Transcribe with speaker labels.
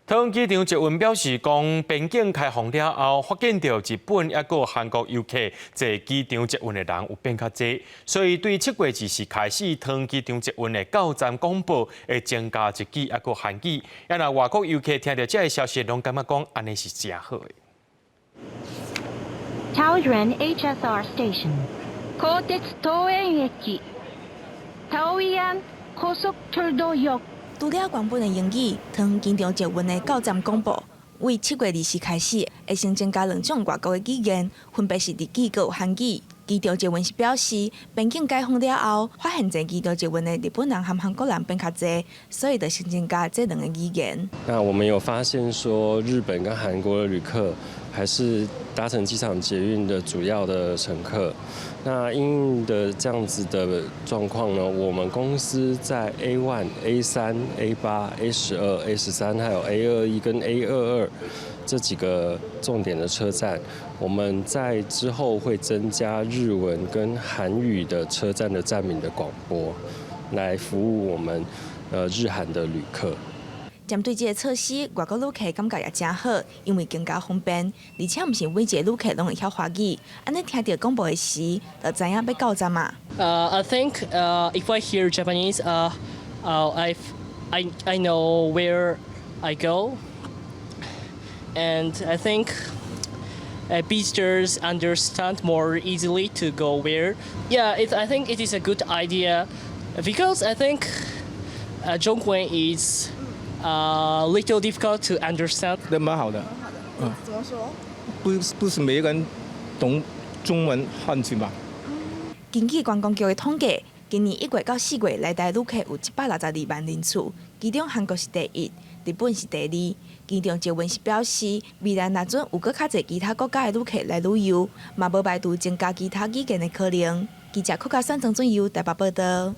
Speaker 1: 桃園機場捷運表示講，邊境開放了後，發現著日本抑閣韓國遊客坐機場捷運的人有變較濟，所以對7月20開始，桃園機場捷運的到站廣播會增加日語抑閣韓語。啊若外國遊客聽著這个消息，攏感覺講按呢是誠好的。
Speaker 2: Taoyuan HSR Station，高鐵桃園駅，桃園高速철도역。
Speaker 3: 除了原本的英語，桃園機場捷運的到站廣播，為7月20開始，會先增加兩種外國的語言，分別是日語閣韓語。機場捷運是表示，邊境解封了後，發現坐機場捷運的日本人和韓國人變較濟，所以就先增加這兩个語言。
Speaker 4: 那我們有發現說，日本跟韓國的旅客還是搭乘機場捷運的主要的乘客。那因應的這樣子的狀況呢，我們公司在 A1、A3、A8、A12、A13，還有 A21跟 A22這幾個重點的車站，我們在之後會增加日文跟韓語的車站的站名的廣播，來服務我們日韓的旅客。
Speaker 3: 針對這个措施，外國旅客感覺也誠好，因為更加方便，而且毋是每一个旅客攏會曉華語，按呢聽著廣播的時，就知影欲到站矣。
Speaker 5: I think if I hear Japanese, I know where I go, and I think visitors understand more easily to go where. Yeah, I think it is a good idea because I think 中文 is a little difficult to understand.
Speaker 6: 都蠻好的。
Speaker 3: 嗯，怎麼說？
Speaker 6: 不是每個人懂中文漢字吧？
Speaker 3: 根據觀光局的統計，今年1月到4月來台旅客有162萬人次，其中韓國是第一，日本是第二。機場捷運是表示，未來若準有閣較濟其他國家的旅客來旅遊，嘛無排除增加其他語言的可能。記者柯家山、曾俊佑台北報道。